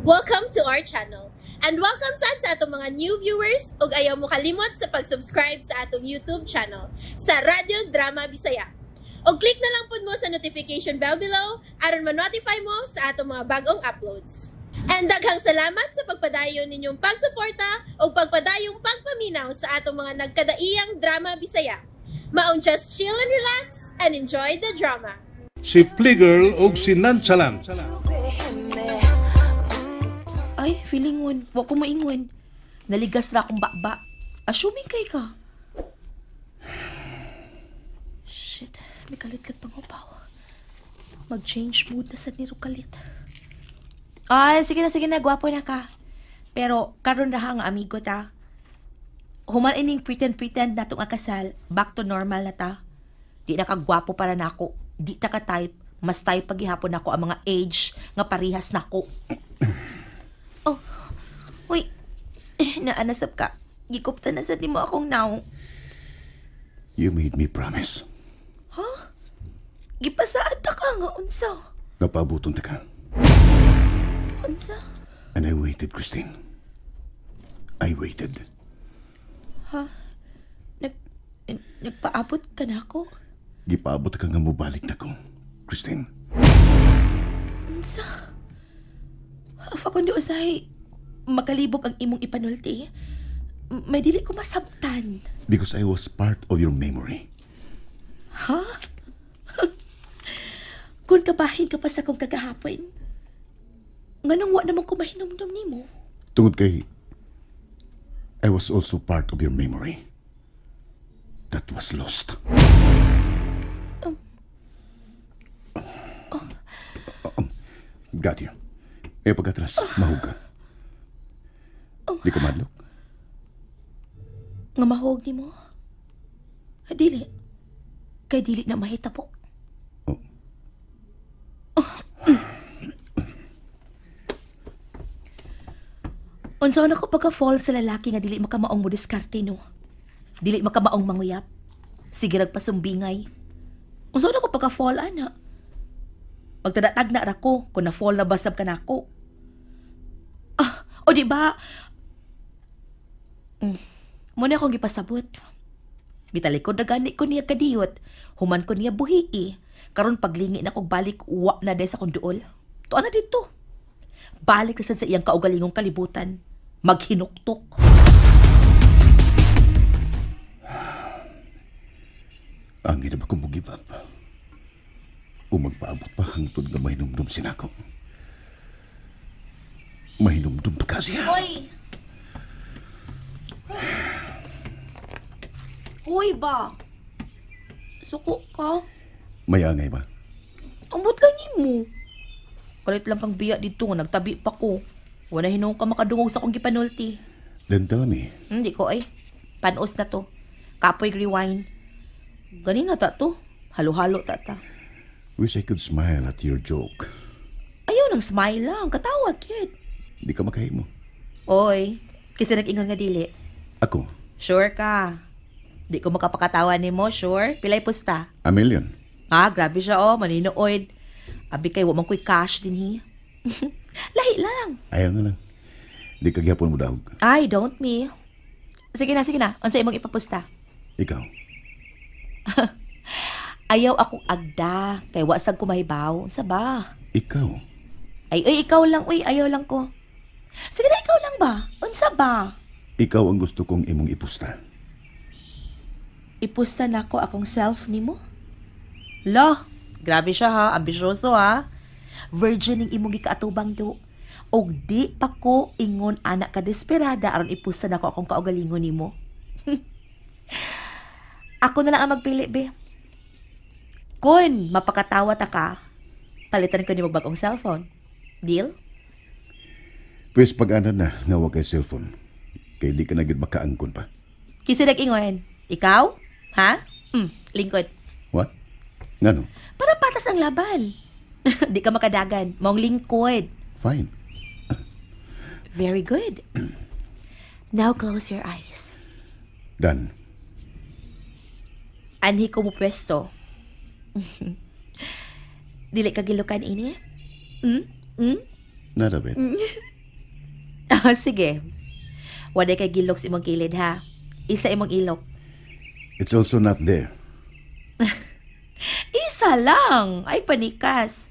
Welcome to our channel. And welcome sad sa atong mga new viewers ug ayaw mo kalimot sa pag-subscribe sa atong YouTube channel sa Radyo Drama Bisaya. Og click na lang pud mo sa notification bell below aron ma-notify mo sa atong mga bagong uploads. And daghang salamat sa pagpadayon ninyong pagsuporta ug pagpadayong pagpaminaw sa atong mga nagkadaiyang drama Bisaya. Maong just chill and relax and enjoy the drama. Si Fligger ug si Nonchalant. Ay, feeling one. Wa ko maingon. Naligas ra akong baba. Assuming kay ka. Shit, may kalitlit pang upaw. Mag-change mood na sa niro kalit. Ay, sige na, gwapo na ka. Pero karon ra ha nga amigo ta. Human ining pretend-pretend na tong akasal, back to normal na ta. Di na ka gwapo para nako. Di ta ka type. Mas type paghihapon nako ang mga age nga parihas nako. Oh, uy, naanasap ka. Gikupta na sa nimo akong now. You made me promise. Ha? Gipasaad ta ka nga unsa? Napaabuton ta ka. Unsa? And I waited, Christine. I waited. Ha? Nagpaabot ka na ako? Gipaabot ka nga mobalik na ko, Christine. Unsa? Af ako di usahay makalibog ang imong ipanulti. May dili ko masabtan. Because I was part of your memory. Ha? Kung kabahin ka pa sa akong kagahapon, nganong wa naman ko mahinumdum nimo? Tungod kay I was also part of your memory. That was lost. Got you. Eh, pagkatras, mahug ka. Di ka madlok? Nga mahug nimo? Dili. Kay dili na mahitabo. Oh. Unsa na ko pagka-fall sa lalaki nga dili makamaong mo diskarte, no? Dili makamaong manguyap. Sige ragpasumbingay. Unsa na ko pagka-fall, ana? Magtadatag na ra ko kung na-fall na basab ka nako. Ah, o di ba? Muna akong gipasabot. Mitalikod na gani ko niya kadiyot. Human ko niya buhii. Karon paglingi na kog balik, wa na day sa kong duol. Tuan na dito. Balik na sad sa iyang kaugalingong kalibutan. Maghinuktok. Ang hirap ako mo give up. O magpaabot pa hangtod nga mahinumdum sinako. Mahinumdum pa ka siya. Hoy! Hoy ba? Suko ka? Mayangay ba? Ambot lang nimo. Kalit lang kang biya dito nga nagtabi pa ko. Wala hinuong ka makadungog sa akong gipanulti. Then tell me. Hindi ko ay. Panos na to. Kapoy rewind. Gani nga ta to. Halo-halo ta ta. Wish I could smile at your joke. Ayaw nang smile lang. Katawa, kid. Di ka makahimo. Oy, kasi nag-ingon nga dili. Ako? Sure ka. Di ko makapakatawa ni mo, sure? Pilay pusta? A million. Ah, grabe siya, oh. Maninooid. Abi kay, wa man ko'y cash din, hi. Lahi lang. Ayaw na lang. Di ka gihapon mo dahog. Ay, don't me. Sige na, sige na. Unsa imong ipapusta? Ikaw. Ayaw akong agda. Kay wa sad ko mahibaw. Unsa ba? Ikaw. Ay, ay, ikaw lang. Uy, ayaw lang ko. Sige na, ikaw lang ba? Unsa ba? Ikaw ang gusto kong imong ipusta. Ipusta na ko akong self nimo? Lo, grabe siya ha. Ambisyoso ha. Virgin ning imong gikaatubang do. Og di pa ko ingon anak ka desperada aron ipusta na ko akong kaugalingon nimo. Ako na lang ang magpili, be. Kun mapakatawa ta ka, palitan ko nimo bagong cellphone. Deal? Pwes pag-anan na nga wa kay cellphone. Kay di ka na gyud makaangkon pa. Kinsa nag-ingon? Ikaw? Ha? Lingkod. What? Ngano? Para patas ang laban. Di ka makadagan. Maong lingkod. Fine. Very good. Now close your eyes. Done. Anhi ko mo pwesto. Dili ka gilukan ini? Not a bit. Ah, sige. Wala kay gilok sa imong kilid ha. Isa imong ilok. It's also not there. Isa lang. Ay, panikas.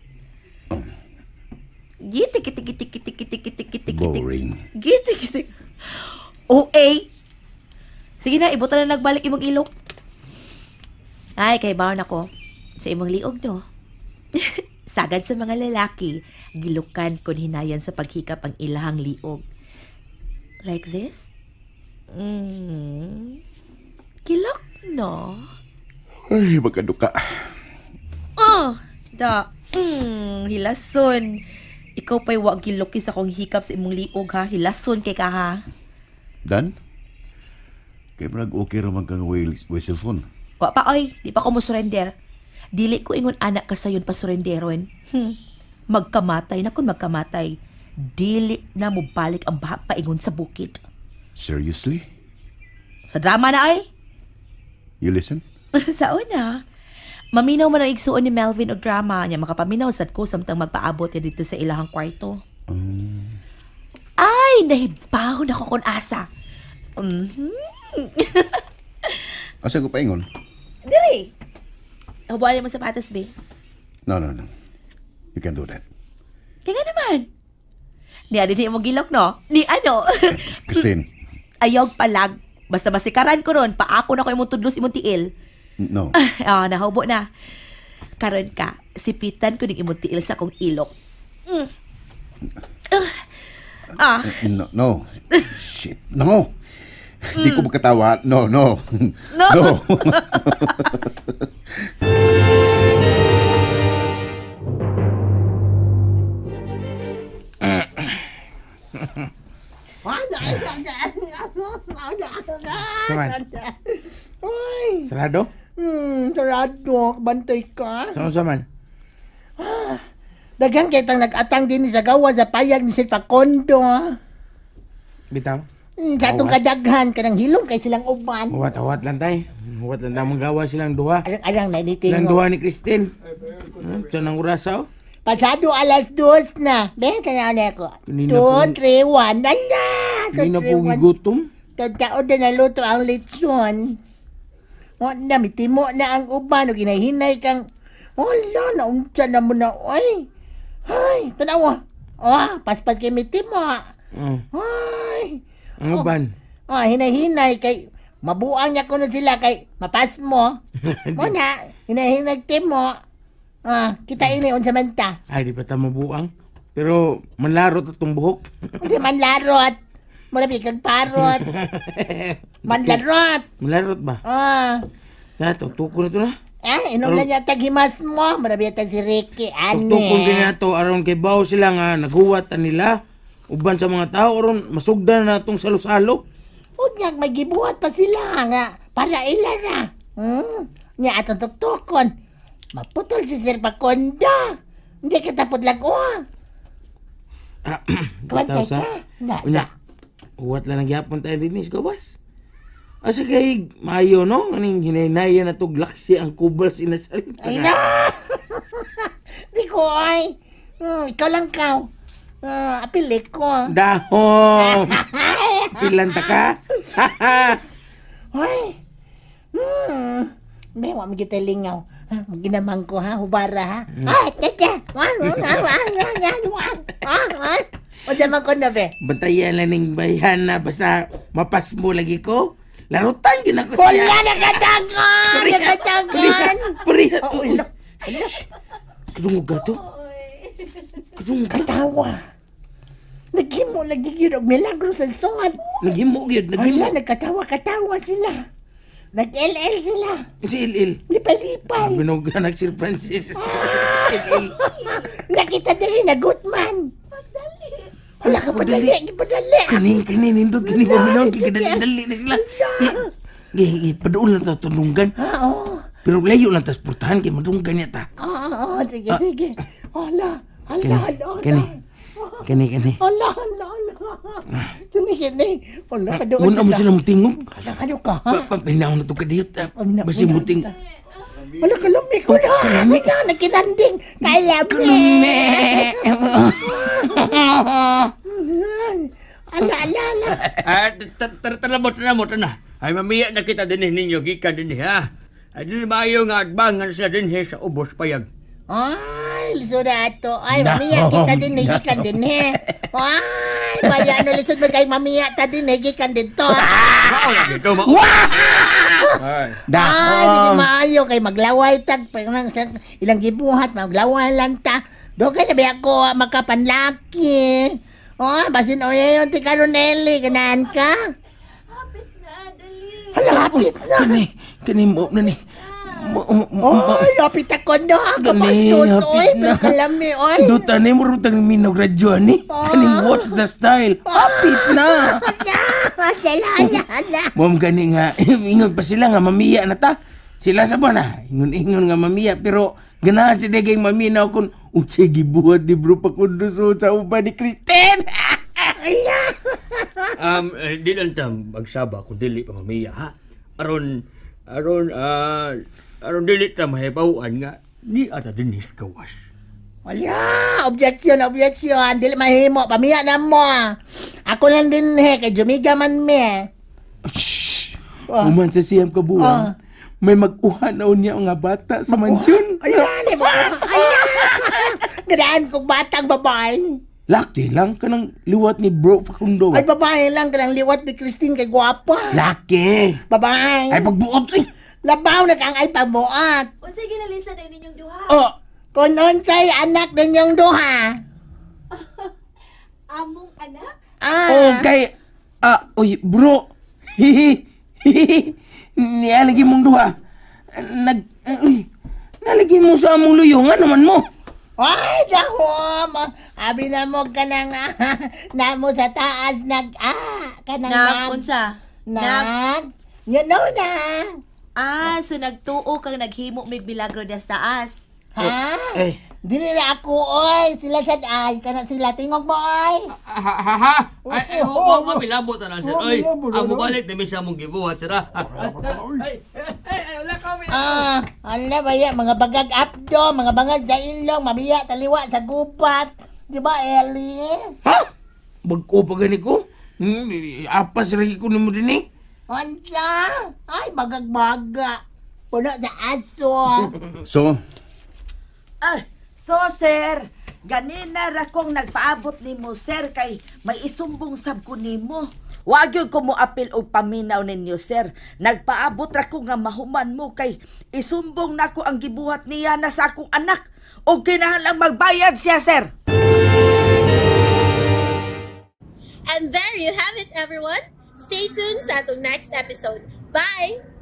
Gitik, gitik, gitik, gitik, gitik, gitik, gitik, gitik. Boring. Gitik, gitik. OA. Sige na, ibutan na nagbalik imong ilok. Ay, kay baon ako. Sa imong liog, no? Sagad sa mga lalaki, gilukan kun hinayan sa paghikap ang ilahang liog. Like this? Mm. Gilok, no? Ay, magkaduka. Oh, da. Hilason. Ikaw pa'y wa giluki sa kong hikap sa imong liog ha. Hilason kay ka ha. Dan? Kay murag okay ra man kang way cellphone. Wa pa oy, di pa ko mo surrender. Dili ko ingon anak ka sayon pa surrenderon. Magkamatay na kun magkamatay. Dili na mo balik ang baha paingon sa bukid. Seriously? Sa drama na ay. You listen? Sa una, maminaw man ang igsuon ni Melvin og drama niya makapaminaw sad ko samtang magpaabot niya dito sa ilahang kwarto. Ay, nahibaw na ko kun asa. Mhm. Asa ko paingon? Diri. Hubuan mo sapatos, be. No, no, no. You can do that. Kaya nga naman. Ni ano ni mo gilok, no? Ni ano? Christine, Ayog palag. Basta masikaran ko ron, paako na ko imong tudlos imong tiil. no. Ah, nahubo na. Karon ka, sipitan ko ning imong tiil sa akong ilok. Mm. Ah, No, no. Shit, no. Di ko makatawa. No, no. No. No. Naman. Ay, Sarado? Sarado, bantay ka. Saan sa man? Daghan kay tang nag-atang din sa gawa sa payag ni Sir Facondo. Ha? Bitaw? Sa atong kadaghan kanang hilom kay silang uban. Huwat-huwat lang tay. Huwat lang tamang gawa silang duha. Arang-arang na Silang nitingo. duha ni Christine. Saan ang orasa oh? Pasado 2:00 na. Be, tanaw na ako. Kanina 2, po- 3, 1. Ala! 2, Hindi na 3, po 1. gigutom. Tagtaod na naluto ang litson. O na, mitimo na ang uban. O ginahinay kang... Wala, naunsa na mo na. Ay, ay, tanawa. Oh, paspas kay mitimo. Ay, Ang uban. oh, hinay-hinay kay... Mabuang niya kuno sila kay mapasmo. Mo na, hinahinay timo. Ah, kita ini unsa man ta. Ay, di pa ta mabuang. Pero manlaro ta tong buhok. Hindi man larot. Mura kag parot. Manlarot. Manlarot ba? Ah. Na, tuktukon na to na. Ah, inom lang niya taghimas mo. Mura ta si Ricky. Ane. Tuktukon din na to aron kay bawo sila nga naghuwat ta nila. Uban sa mga tao aron masugdan na tong salo-salo. Unyag, may gibuhat pa sila nga. Para ilara. Nya atong tuktukon. Maputol si Sir Pakonda. Hindi ka tapot lang. Oh. Bitaw Kabantay sa. ka. Nga, Unya, huwat lang nagyapon tayo din is gawas. Asa kay maayo no? Aning hinaynaya na to glaksi ang kubal sinasal. Ay na! Di ko ay. Ikaw lang kaw. Apilik ko. Dahom! Pilan ta ka? Ay. May wa mo kita lingaw. Ginamang ko ha, hubara ha. Ah, tete. Wan, wan, wan, wan, wan, wan. Ah, ah. Unsa man ko na be? Bantayan lang ning bayan na basta mapasmo lagi ko. Larutan gid ako siya. Wala nakatangan! Nakatangan! Pariha. Oh, ila. Kadungog ka to? Kadungog ka? Katawa. Naghimo lagi gyud og milagro sa sungan. Naghimo gyud, naghimo. Wala, nagkatawa-katawa sila. Nag-LL sila. Si Il-Il. Lipay-lipay. Binuga nag Sir Francis. Il-Il. Nakita diri na Goodman. Wala ka padali, padali. Kani, nindot, kani, paminaw, kikadali-dali na sila. Gi, paduol na ta tulunggan. Ah, oo. Pero layo lang tas portahan, kay madunggan niya ta. Oo, sige, sige. Hala, hala, Kani, hala, kani. hala. Kani. Hala, hala, hala. Kini, kini. Hala, kadoon Muna mo sila mutingog. Hala, kado ka, ha? Paminaw na to kadiyot. Paminaw Basi na muting. Hala, kalami ko na. Kalami. Hala, nagkiranding. Kalami. Kalami. Ala, ala, ala. Ah, tara mo, tara mo, tara. Ay, mamiya na kita din ninyo, gikan din ha. Ay, di maayo nga adbangan sila din sa ubos payag. Ay, lisod na ato. Ay, mamiya kita din, gikan din eh. Ay, bayano lisod man kay mamiya ta din, gikan dito. Mao na dito, mao. Ay. Ay, di maayo kay maglaway tag ilang gibuhat maglaway lang ta. Dugay na ba ako makapanlaki. Oh, basin oy yon ti karon Nelly, ganahan ka? Hapit na, dali. Hala, hapit na. Kani, kani mo na ni. Oy, hapit ako no. Gani, Kabastos, hapit oy, na. pero kalami, oy. Duta ni mo rutang minog radyo ni. Kani what's the style? Hapit na. Hala, hala, hala. Mom gani nga ingon pa sila nga mamiya na ta. Sila sa na ingon-ingon nga mamiya pero ganahan sila kay maminaw kun unsay gibuhat ni Bro Facundo sa uban ni Kristen. Di lang ta magsaba kung dili pa mamiya ha. Aron aron aron dili ta mahibaw-an nga ni ata dinis gawas. Wala, objection, objection. Dili mahimo, pamiya na mo. Ako lang din he, kay Jumiga man me. Shh. Ah. Uman sa siyam ka buwan, may mag-uha na unya nga bata sa mansyon. Ay, nani mo. Ay, Ganaan kong batang babae. Laki lang kanang liwat ni Bro Facundo. Ay, babae lang kanang liwat ni Christine kay gwapa. Laki. Babae. Ay pagbuot eh. Labaw na kang ay pamuat. Unsay ginalisa na ninyong duha? Oh, Kung unsay anak ninyong duha. Among anak? Ah. Okay. Ah, uy, bro. Hihi. Hihi. Nialagi mong duha. Nag uy, nalagi mo sa among luyo nga naman mo. Ay, dahom. Abi na mo kanang namo sa taas nag kanang Nag, unsa? Nag. You know na. Ah, so nagtuo kang naghimo mig milagro des taas. Ha? Eh. Dili na ako, oy. Sila sad ay. Kana sila tingog mo, oy. Ha ha ha. Ay, ay, mo mo milabot na lang sir. Oy, ang mobalik na mi sa among gibuhat sir. ha. Ay, ay, ay, wala ka mi. Ah, ala ba ya, mga bagag abdo, mga bangag sa ilong, mamiya taliwa sa gubat. Di ba, Ellie? Ha? Bag-o pa gani ko? Apas lagi ko nimo din eh. Unsa? Ay, bagag-baga. Puno sa aso. So, Ah, so sir, ganina ra kong nagpaabot nimo sir kay may isumbong sab ko nimo. Wa gyud ko moapil og paminaw ninyo sir. Nagpaabot ra ko nga mahuman mo kay isumbong nako ang gibuhat niya na sa akong anak og kinahanglang magbayad siya sir. And there you have it, everyone. Stay tuned sa atong next episode. Bye!